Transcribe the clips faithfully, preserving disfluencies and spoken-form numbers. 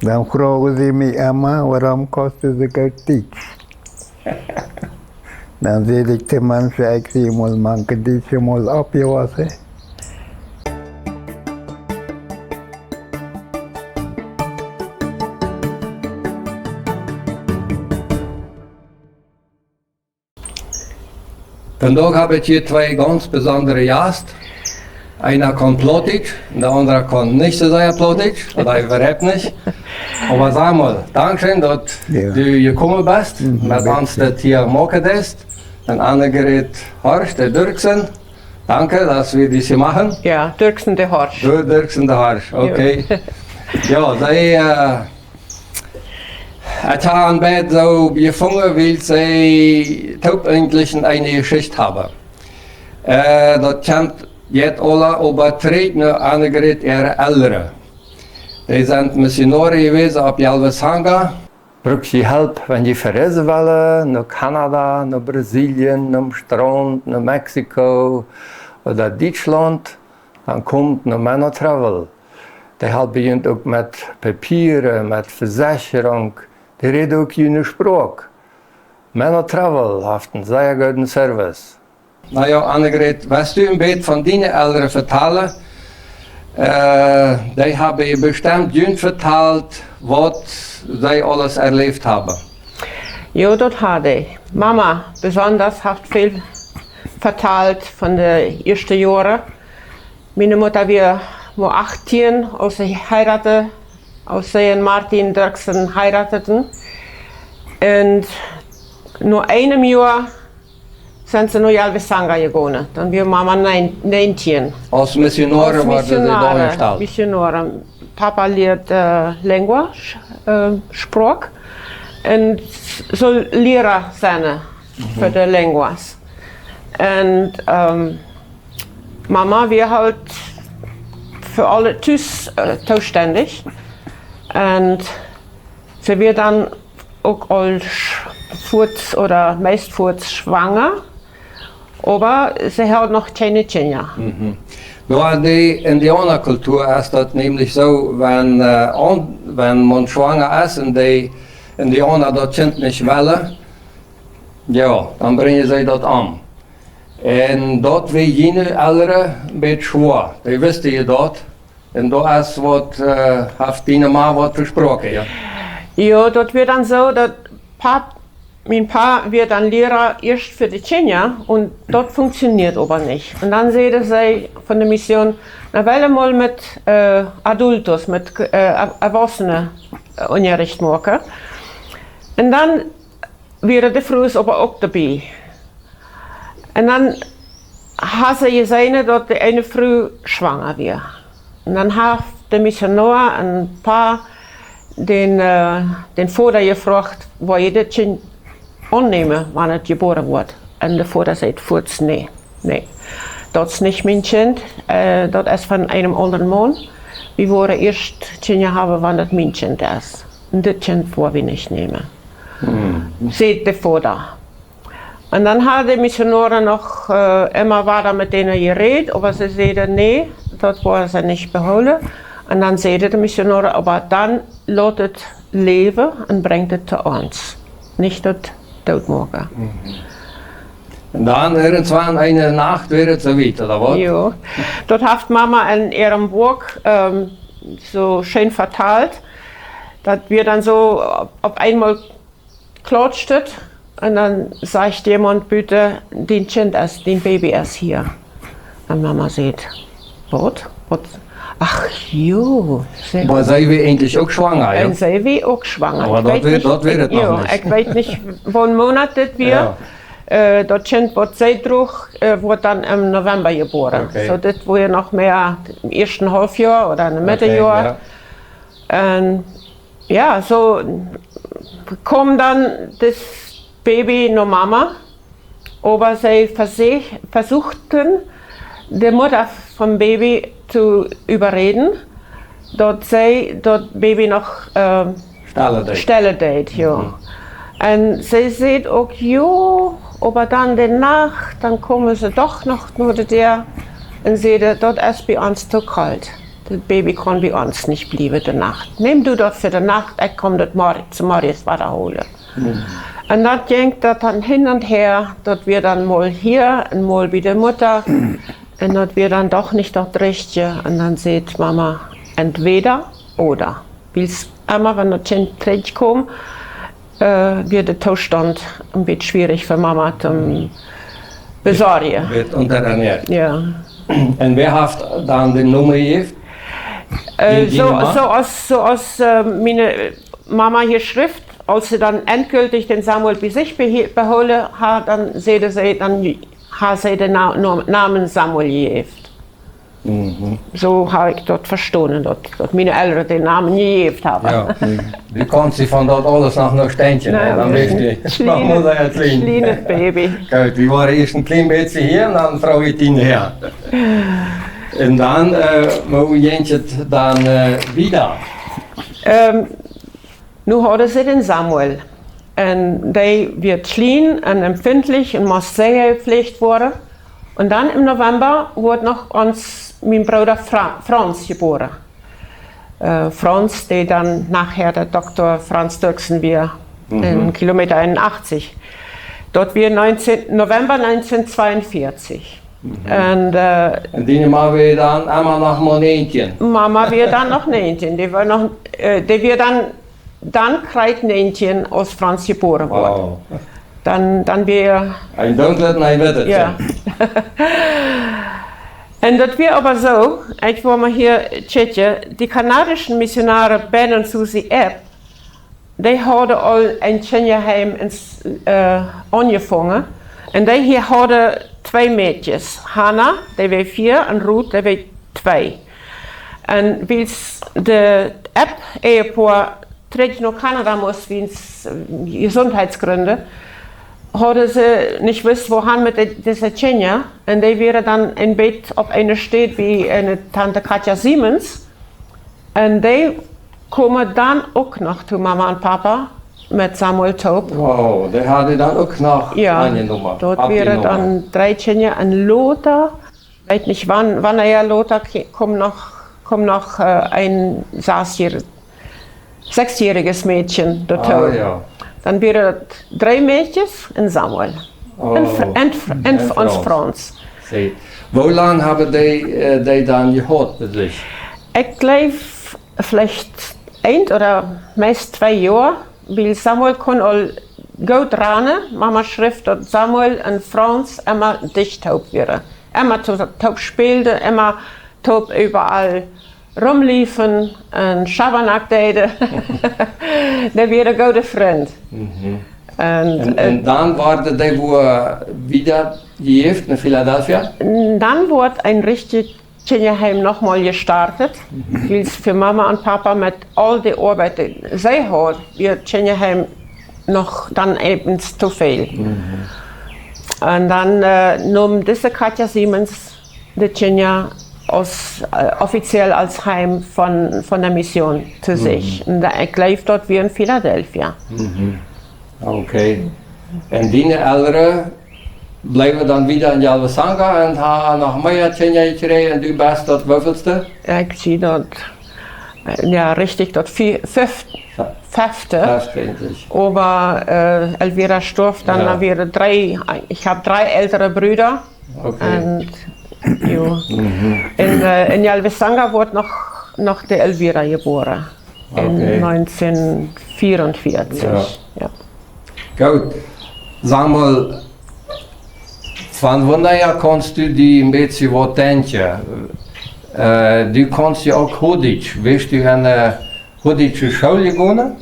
Dan froagen see mie emma: "Wuarom kaust du soo goot Dietsch?" Dan saj ekj to Menschen: "Ekj sie mol mank de Dietsche mol oppjewossen." Vondoag hab ekj hia twee gaunz besondre Jast. Eena kaun Plautdietsch, de aundra kaun nich soo sea Plautdietsch, ooda äwahaupt nich. Oba Samuel, dankscheen, daut du jekomen best, met ons dit hia moaken deist. Un Annegret Horsch, de Dirksen, danke, daut wie dit hia moaken. Jo, Dirksen de Horsch. Du, Dirksen de Horsch, okay. Jo, see, äh, ekj hab an beid soo jefungen, wiels see toop eejentlich eene Jeschicht haben. Äh, daut kjemt jet aula, oba trigj no Annegret äare Elren. Dee sent Missionoaren jewast opp Yalve Sanga. Bruck jie Help, wan jie vereisen wellen, no Kanada, no Brasilien, nom Straunt, no Mexiko ooda Dietschlaunt, dan komt no Menno Travel. Dee halpen junt uk met Papieren, met Vesechrunk. Dee räden uk june Sproak. Menno Travel haft eenen sea gooden Service. Na jo, Annegret, wurscht du een bät von diene Elren vetalen? Äh, dee haben bestemt junt vetalt, waut see aules erläft haben. Jo, daut haud ekj. Mama besonda haft väl vetalt von de ieeschte Joaren. Miene Mutta wia mau achtieen, aus see heiratd, aus see un Martin Dirksen heiratden. Un no eenem Joa sent see no Yalve Sanga jegonen. Dan wia Mama nein-, näajentieen. Aus Missionoaren worden see doa aunjestalt. Missionoaren. Papa lieed, äh, Lengua, äh, Sproak. Un s-, sull Liera sennen fa de Lenguas. Un, ähm, Mama wia halt fa aules tus, äh, toostendich. Un see wia dan uk aul sch-, fuaz ooda meist fuaz schwanga, oba see haud noch kjeene Kjinja. Mhm. Nu, en de Indianerkultua es daut nämlich soo, wan, äh, aun-, wan maun schwanga es un de Indianer daut Kjint nich wellen, jo, dan brinjen see daut om. Un daut wia june Elren een bät schwoa. Dee wisten je daut. Un daut es waut, äh, haft diene Ma waut vesproaken, jo? Jo, daut wia dan soo, daut Pap-, mien Pa wia dan Liera ieescht fa de Kjinja un daut funktioniet oba nich. Un dan säden see von de Mission: "Na, well wie mol met, äh, adultos, met, äh, Er-, Erwachsene, äh, Unjarecht moaken." Un dan wieren de Frues oba uk doabie. Un dan haud see jeseenen, daut de eene Fru schwanga wia. Un dan haft de Missionoa een Poa dän, äh, dän Voda jefroacht: "Wudd jie dit Kjint aunnämen, wan et jebuaren woat?" Un de Voda säd fuaz: "Nä, nä. Daut es nich mien Kjint, äh, daut es von eenem aundren Maun. Wie woaren ieescht Kjinja haben, wan daut mien Kjint es. Un dit Kjint woa wie nich nämen." Hm. Säd de Voda. Un dan hauden de Missionoaren noch, äh, emma wieda met dän jerät, oba see säden: "Nä, daut woaren see nich behoolen." Un dan säden de Missionoaren: "Oba dan lot et läwen un brinjt et to ons. Nich daut dootmoaken." Mhm. Un dan irjentwan eene Nacht wia et soo wiet, ooda waut? Jo, daut haft Mama en äa Buak, ähm, soo scheen vetalt. Daut wia dan soo opp, opp eemol klautscht et un dan sajcht jemaunt buten: "Dien Kjint es, dien Baby es hia." Un Mama sajcht: "Waut? Waut?" Ach jo, see. Oba see wia eejentlich uk schwanga, jo? Un see wia uk schwanga. Oba daut weet, daut weet et noch nich. Ekj weet nich, waut Moonat dit wia. Jo. Äh, daut Kjint waut see druach, äh, woat dan em November jebuaren. Okay. Soo, dit wia noch mea em ieeschten Haulfjoa ooda em Meddenjoa. Okay, jo. Un jo, soo kjeem dan daut Baby no Mama, oba see vesech-, vesuchten, de Mutta vom Baby to äwaräden, daut see daut Baby noch, äh, stellen deed. Stellen deed, jo. Mhm. Un see säd uk: "Jo, oba dan de Nacht, dan kjeemen see doch noch no de Däa un säden: 'Daut es bie ons too kolt.'" Daut Baby kaun bie ons nich bliewen de Nacht. Nemm du daut fa de Nacht, ekj kom daut mor-, zemorjes wada holen. Un daut jinkj daut dan hin un häa, daut wia dan mol hia un mol bie de Mutta. Un daut wia dan doch nich daut Rajchte. Un dan säd Mama, entweder oder. Wiels emma, wan daut Kjint trigj kjeem, äh, wia de Toostaunt een bät schwierich fa Mama to besorjen. Wort unjaernäat. Jo. Un wäa haft dan dän Nomen jejäft? Äh, dee, dee soo, Mama? Soo aus, soo aus, äh, miene Mama hia schrift, aus see dan endgültig dän Samuel bie sich behie-, behoolen haud, dan säd see, dan haud see dän Na-, No-, Nomen Samuel jejäft. Mhm. Soo hab ekj daut vestonen, daut, daut miene Elren dän Nomen jejäft haben. Jo. Du kaust die von daut aules noch, noch denkjen, na, ne? Dan weetst du, kjlienet, noch mol een kjlien, kjlienet Baby. Kjikj, wie wieren ieescht een kjlien bät hia un dan Fru Tine hia. Un dan, äh, woo jinkj et dan, äh, wieda? Ähm, Nu hauden see dän Samuel. Un dee wia kjlien un empfintlich un must sea jepläajt woaren. Un dan em November wort noch ons, mien Brooda Fra-, Franz jebuaren. Äh, Franz, dee dan nohäa de Dokta Franz Dirksen wia, mhm, en Kilomeeta eenunachtzig. Daut wia 19, November 1942. Mhm. Un, äh, un diene Mama wia dan emma noch mau näajentieen? Mama wia dan noch näajentieen. Dee wia noch, äh, dee wia dan, dan krakjt näajentieen, aus Franz jebuaren wort. Oh. Dan, dan wia een dunklet, een wittet, jo. Un daut wia oba soo, ekj wull mol hia kjikjen, dee kanadische Missionoaren Ben un Susie Epp, dee hauden aul een Kjinjaheim ins, äh, aunjefungen. Un dee hia hauden twee Mäakjes. Hannah, dee wia vea, un Ruth, dee wia twee. Un wiels de Epp-Ehepoa trigj no Kanada must, wiels, äh, Jesuntheitsgründen, hauden see nich jewist, woo han met de, dise Kjinja. Un dee wieren dan een bät opp eene Städ bie eene Tante Katja Siemens. Un dee kjeemen dan uk noch to Mama un Papa met Samuel toop. Wow, dee hauden dan uk noch, jo, aunjenomen, daut wieren dan dree Kjinja un lota, weet nich wan, wanea lota kje-, kjeem noch, kjeem noch, äh, een sasjährijet, sechsjährijet Mäakje doatoo. Ah, jo. Dan wieren daut dree Mäakjes un Samuel. Oh. Un Fr-, un Fr-, un F-, un Franz. Franz. See. Woo lang haben dee, äh, dee dan jehaut bie sich? Ekj jleew, veleicht eent ooda meist twee Joa, wiels Samuel kunn aul goot ranen. Mama schrift, daut Samuel un Franz emma dicht toop wieren. Emma to-, toop spälden, emma toop äwaraul romliepen un Schabernak deeden. Dee wieren goode Frind. Mhm. Un, un, äh, un dan worden dee wua wieda jejäft en Philadelphia? Dan wort een rajchtet Kjinjaheim noch mol jestart. Mhm. Wiels fa Mama un Papa met aul dee Oabeit, dee see hauden, wia Kjinjaheim noch dan eefens to väl. Mhm. Un dan, äh, neem dise Katja Siemens de Kjinja aus, äh, offiziell aus Heim von, von de Mission to, mhm, sich. Un dan, ekj jleew, daut wia en Philadelphia. Mhm. Okay. Un diene Elren bleewen dan wieda en Yalve Sanga un haben noch mea Kjinja jekjräajen un du best daut wievielste? Jo, ekj sie daut, äh, jo, rajcht, daut fie-, fef-, fe-, fefte. Fefte, endlich. Oba, äh, Elvira storf dan, jo, dan wieren dree, ekj hab dree elre Breeda. Okay. Un, jo. Mhm. En, äh, en Yalve Sanga wort noch, noch de Elvira jebuaren. Okay. En negentien vierenveertig. Jo. Jo. Goot. Saj mol, von wanea kaust du die een bät waut denkjen? Äh, du kaust jo uk Huagdietsch. Best du aun de, äh, huagdietsche School jegonen?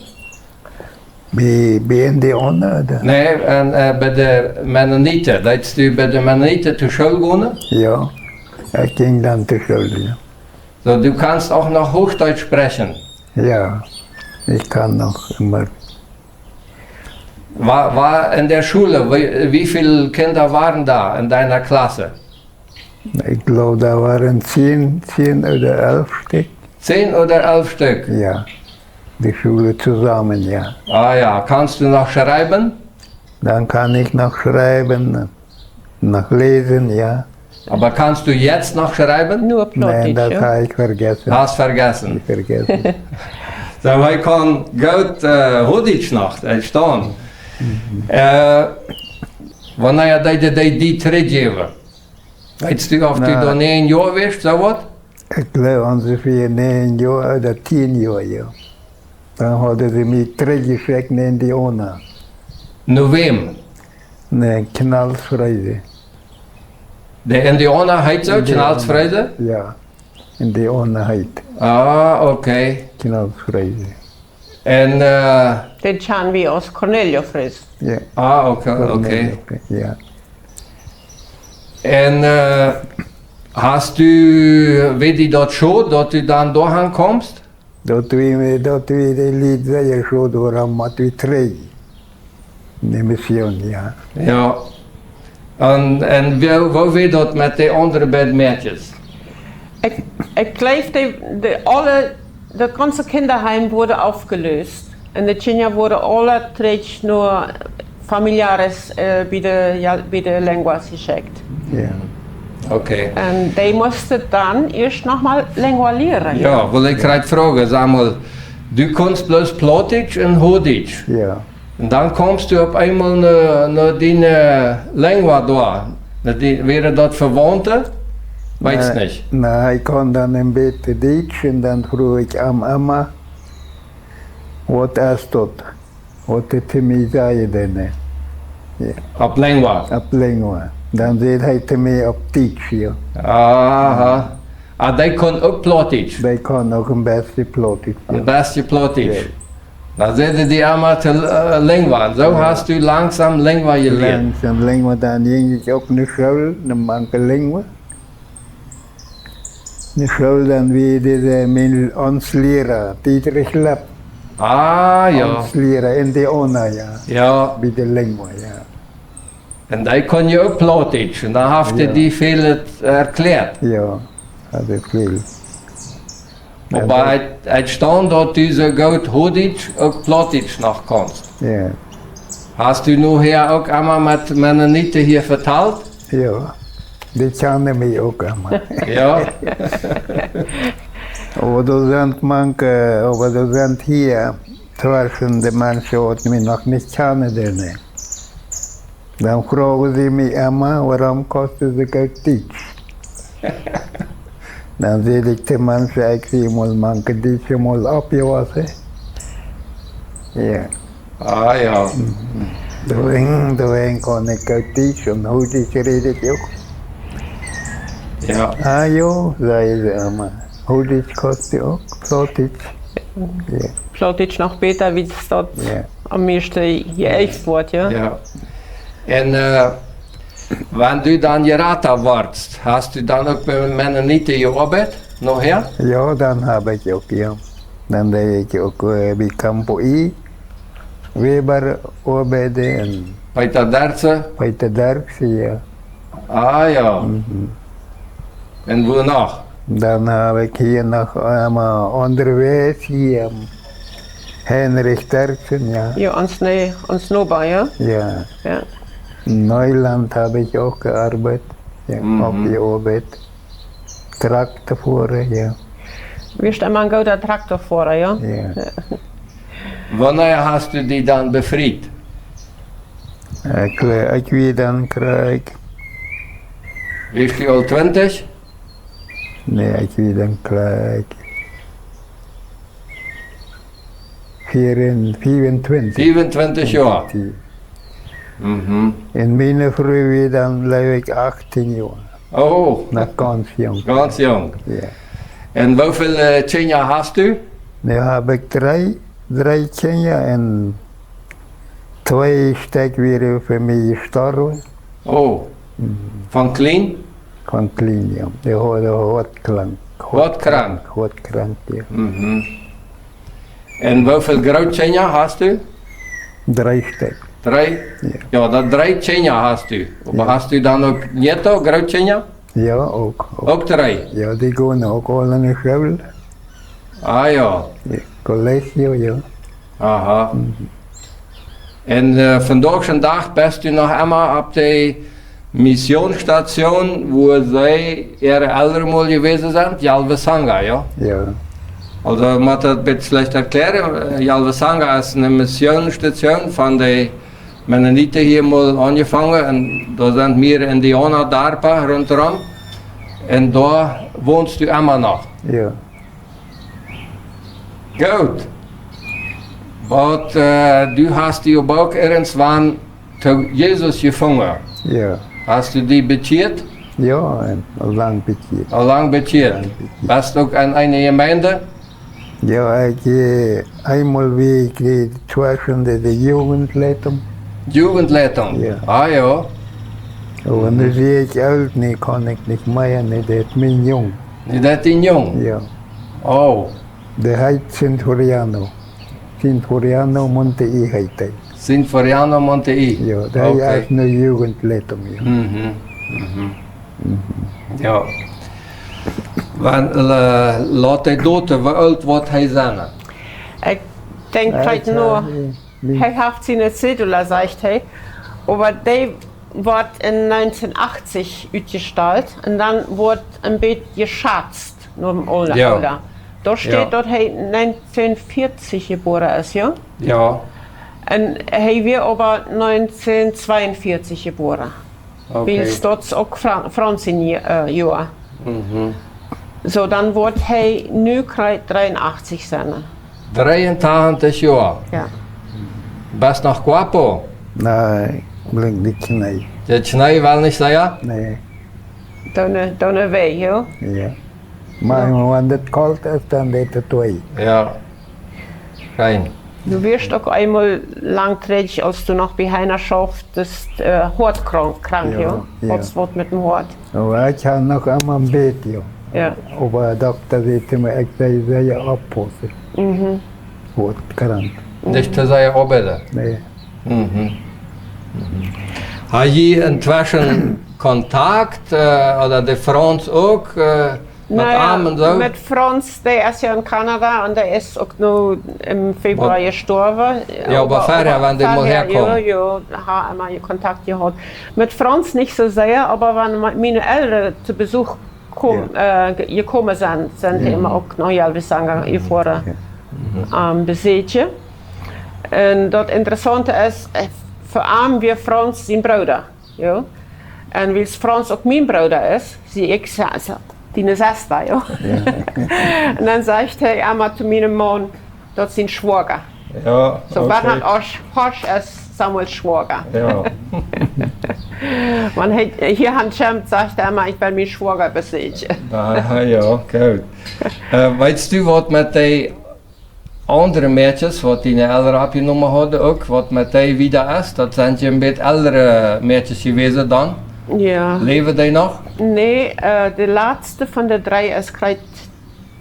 Bie, bie Indiauna, ooda? Nä, aun, äh, bie de Mennoniten. Deetst du bie de Mennoniten to School gonen? Jo, ekj jinkj dan to School, jo. Soo, du kaust uk noch Huagdeetsch spräakjen? Jo, ekj kaun noch emma. Wa-, wa-, en de School, woo, woo väl Kjinja wieren doa en diene Klauss? Ekj jleew, doa wieren tieen, tieen ooda elf Stekj. Tieen ooda elf Stekj? Jo. De School toop, jo. Ah jo, kaust du noch schriewen? Dan kaun ekj noch schriewen, noch läsen, jo. Oba kaust du nu noch schrieen? Nä, daut hab ekj vejäten. Hast vejäten. Ekj vejäten. Soo, hee kaun goot, äh, Hudisch noch, hee steit. Äh, wanea deeden dee die trigjjäwen? Weetst du, auf du doa näajen Joa wieescht, soo waut? Ekj jleew, onjefäa näajen Joa ooda tieen Joa, jo. Dan hauden see mie trigjjeschekjt no Indiana. No wäm? No Knals Frese. De Indiana heet soo, Knals Frese? Jo, Indiana heet. Ah, okay. Knals Frese. Un, äh, dän kjanen wie aus Cornelio Frese. Jo. Ah, okay, okay. Cornelio Frese, jo. Un, äh, hast du, wia die daut schod, daut du dan doahan kjeemst? Daut wia, daut wia de Lied sea schod, wuarom mott wie trigj. De Mission, jo. Jo. Un, un woo, woo wia daut met de aundre beid Mäakjes? Ekj, ekj jleew, de, de aule, daut gaunze Kinjaheim wort aufjelöst. Un de Kjinja worden aule trigj no familiares, äh, bie de, jo, bie de Lenguas jeschekjt. Jo. Okay. Un dee musten dan ieescht noch mol Lengua lieren. Jo, well ekj jrod froagen, saj mol, du kaust bloos Plautdietsch un Hudisch. Jo. Un dan kjeemst du opp eemol no, no diene Lengua doa. No die, wieren daut Vewaunte? Weetst nä, nich. Nä, ekj kaun dan een bät Dietsch un dan fruach ekj am emma, waut es daut? Waut dee to mie säden, nä? Jo. Opp Lengua? Opp Lengua. Dan säd hee to mie opp Dietsch, jo. Aha. Ah, dee kaun uk Plautdietsch? Dee kaun uk een bät Plautdietsch, jo. Een bät Plautdietsch. Jo. Dan säden dee emma to, äh, Lengua. Un soo hast du langsom Lengua jelieet. Langsom Lengua, dan jinkj ekj uk no School, no manke Lengua. No School dan wia dee, äh, mien, ons Liera, Dietrich Lepp. Ah, jo. Ons Liera en de Ona, jo. Jo. Bie de Lengua, jo. Un dee kaun je uk Plautdietsch, un dan haft hee die väl erkjläat. Jo, haud hee väl. Oba ekj, ekj staun, daut du soo goot Hudisch uk Plautdietsch noch kaust. Jo. Hast du nohäa uk emma met Mennoniten hia vetalt? Jo, dee kjanen mie uk emma. Jo. Oba doa sent manke, oba doa sent hia tweschen de Menschen, waut mie noch nich kjanen, dee, nä. Dan fruagen see mie emma, wuarom kaust du soo goot Dietsch? Dan säd ekj to Menschen, ekj sie mol manke Dietsch mol oppjewossen. Jo. Ah, jo. Mhm. Doawäajen, doawäajen kaun ekj goot Dietsch un Hudisch räd ekj uk. Jo. Ah, jo, säden see emma. Hudisch kaust du uk, Plautdietsch. Jo. Plautdietsch noch bäta, wiels daut am mieeschten jeeejcht woat, jo? Jo. Un, äh, wan du dan Jerata wordst, hast du dan uk bie Mennoniten jeoabeit, nohäa? Jo, dan hab ekj uk, jo. Dan deed ekj uk, äh, bie Campo I. Weber oabeiden un Peter Derksen? Peter Derksen, jo. Ah, jo. Mhm. Un wua noch? Dan hab ekj hia noch emma unjawäajes hia, Heinrich Derksen, jo. Jo, ons, nä, ons Noba, jo? Jo. Jo. En Neuland hab ekj uk jeoabeit, jo, mhm, oppjeoabeit. Traktor foaren, jo. Wieescht emma een gooda Traktorfoara, jo? Jo. Jo. Wanea hast du die dan befriet? Ekj, ekj wia dan krakjt. Wieescht du aul twintich? Nä, ekj wia dan krakjt vea un, vea un twintich. Vea un twintich Joa? Mhm. Un miene Fru wia dan, jleew ekj, achtieen Joa. Oh. Noch gaunz junk. Gaunz junk. Jo. Un woo väl, äh, Kjinja hast du? Nu hab ekj dree, dree Kjinja un twee Stekj wieren fa mie jestorwen. Oh. Mhm. Von kjlien? Von kjlien, jo. Dee wieren hoatkrank. Hoatkrank? Hoatkrank, jo. Mhm. Un woo väl Grootkjinja hast du? Dree Stekj. Dree? Jo. Jo, daut dree Kjinja hast du. Oba jo, hast du dan uk Nieto, Grootkjinja? Jo, uk, uk. Uk dree? Jo, dee gonen uk aul no School. Ah, jo. Jo, Colegio, jo. Aha. Mhm. Un, äh, vondoag dän Dach best du noch emma opp de Missionsstation, wua see äare Elren mol jewast sent, Yalve Sanga, jo? Jo. Aulsoo, ekj mott daut een bät schlajcht erkjläaren. Äh, Yalve Sanga es eene Missionsstation von de Mennoniten hia mol aunjefongen. Un doa sent mearere Indiauna-Darpa runtom. Un doa wonst du emma noch? Jo. Goot. Waut, äh, du hast die Bibel irjentwan to Jesus jefungen. Jo. Hast du die bekjieet? Jo, aul lang bekjieet. Aul lang bekjieet. Lang bekjieet. Best uk aun eene Jemeent? Jo, ekj, äh, eemol wia ekj de tweede Jugentleitung. Jugentleitung? Jo. Ah, jo. Oba nu sie ekj oolt, nu kaun ekj nich mea, nu deit mien Jung. Nu deit dien Jung? Jo. Oh. Dee heet Sinforiano. Sinforiano Monte I heet hee. Sinforiano Monte I. Jo, dee es nu Jugentleitung, jo. Mhm, mhm. Jo. Wan, äh, lot dee doten, woo oolt woat hee sennen? Ekj denkj, hee haft siene Cedula, sajcht hee. Oba dee wort en negentien achtzig utjestalt un dan wort een bät jeschazt no däm Oola. Jo. Doa steit, daut hee negentien vierzig jebuaren es, jo? Jo. Un hee wia oba negentien tweeunvierzig jebuaren. Okay. Wiels daut es uk Fra-, Franz sien, äh, Joa. Mhm. Soo, dan woat hee nu krakjt dreeunachtzig sennen. Dreeunachtzig Joa? Jo. Best noch guapo? Nä, blinkj nich, nä. De Kjnee well nich, sajcht hee? Nä. Doa ne, doa ne wee, jo? Jo. Mau, jo, wan daut kolt es, dan deit daut wee. Jo. Fein. Du wieescht uk eemol lang trigj, aus du noch bie Heiner schauftest, äh, hoatkrank, krank, jo? Jo, jo. Waut es waut met däm Hoat? Oba ekj hab noch emma een bät, jo. Jo. Oba de Dokta säd to mie, ekj saul sea oppaussen. Mhm. Hoatkrank. Nich too sea oabeiden? Nä. Mhm. Mhm. Hast du entweschen Kontakt, äh, ooda de Franz uk, äh, met am un soo? Met Franz, dee es jo en Kanada un dee es uk nu em Februar jestorwen. Jo, oba, oba verhäa, wan dee mol häakomen. Jo, jo, hab emma Kontakt jehaut. Met Franz nich soo sea, oba wan me-, miene Elren to Besuch kom-, jo, äh, je-, jekomen sent, sent dee, jo, emma uk no Yalve Sanga, jo, jefoaren, jo, mhm, ähm, besieekjen. Un daut Interessaunte es, äh, fa am wia Franz sien Brooda, jo. Un wiels Franz uk mien Brooda es, sie ekj sa-, sa-, diene Sesta, jo. Jo. Un dan sajcht hee emma to mienen Maun, daut es sien Schwoaga. Jo, soo, okay. Bernhard Horsch, Horsch es Samuels Schwoaga. Jo. Wan hee hia ankjemt, sajcht hee emma, ekj well mienen Schwoaga besieekjen. Ah, jo, goot. Äh, weetst du, waut met dee aundre Mäakjes, waut diene Elren oppjenomen hauden, uk, waut met dee wieda es? Daut sent je een bät elre Mäakjes jewast dan. Jo. Läwen dee noch? Nä, äh, de latste von de dree es krakjt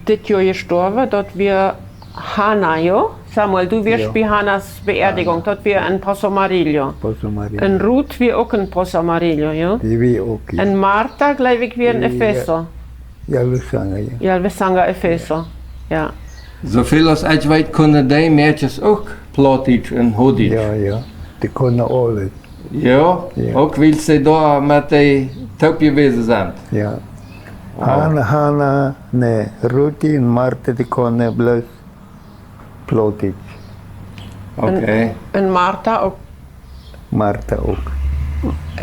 dit Joa jestorwen, daut wia Hanna, jo? Samuel, du wieescht, jo, bie Hannas Beerdigung, Hanna, daut wia en Paso Amarillo. Paso Amarillo. Un Ruth wia uk en Paso Amarillo, jo? Dee wia uk, jo. Un Marta, jleew ekj, wia en, jo, Efeso. Yalve Sanga, jo. Yalve Sanga, Efeso, jo. Soo väl aus ekj weet, kunnen dee Mäakjes uk Plautdietsch un Hochdietsch. Jo, jo. Dee kunnen aules. Jo, jo, uk wiels see doa met dee toop jewast sent. Jo. Oh. Hanna, Hanna, nä, Ruti un Marta, dee kunnen bloos Plautdietsch. Okay. Un, un Marta uk. Marta uk.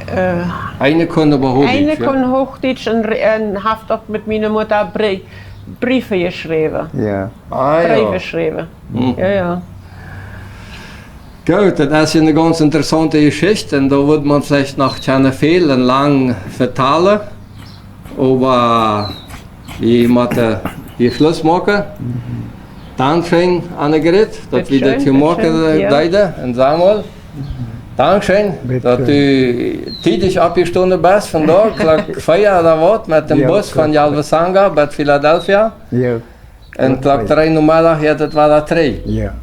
Äh, eene kunn oba Hochdietsch, jo? Eene kunn Hochdietsch un re-, un haft uk met miene Mutta Brie-, Briefe jeschräwen. Jo. Ah, jo. Breew jeschräwen. Hm. Jo, jo. Goot, daut es eene gaunz interessaunte Jeschicht un doa wudd maun veleicht noch kjennen väl un lang vetalen, oba wie motten hia Schluss moaken. Dankscheen, Annegret, daut wie daut hia moaken deeden un Samuel. Dankscheen, daut du tiedich oppjestonen best vondoag, Klock vea ooda waut, met dän Bus von Yalve Sanga bat Philadelphia. Jo. Un Klock dree Nomeddach, jo, daut wia daut dree. Jo.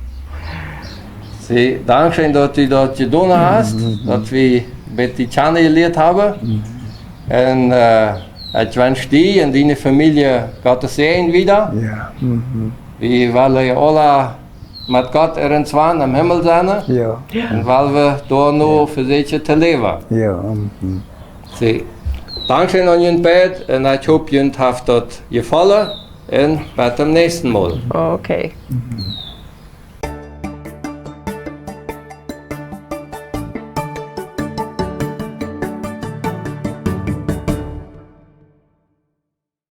See, dankscheen, daut du daut jedonen hast, mhm, daut wie met die kjanen jelieet haben. Mhm. Un, äh, ekj wensch die un diene Famielje Gottes Säajen wieda. Jo. Mhm. Wie wellen aula met Gott irjentwan em Himmel sennen. Jo. Jo. Un wellen wie doa nu, jo, vesieekjen to läwen. Jo. Mhm. Dankscheen aun junt beid un ekj hop, junt haft daut jefollen un bat toom näakjsten Mol. Okay.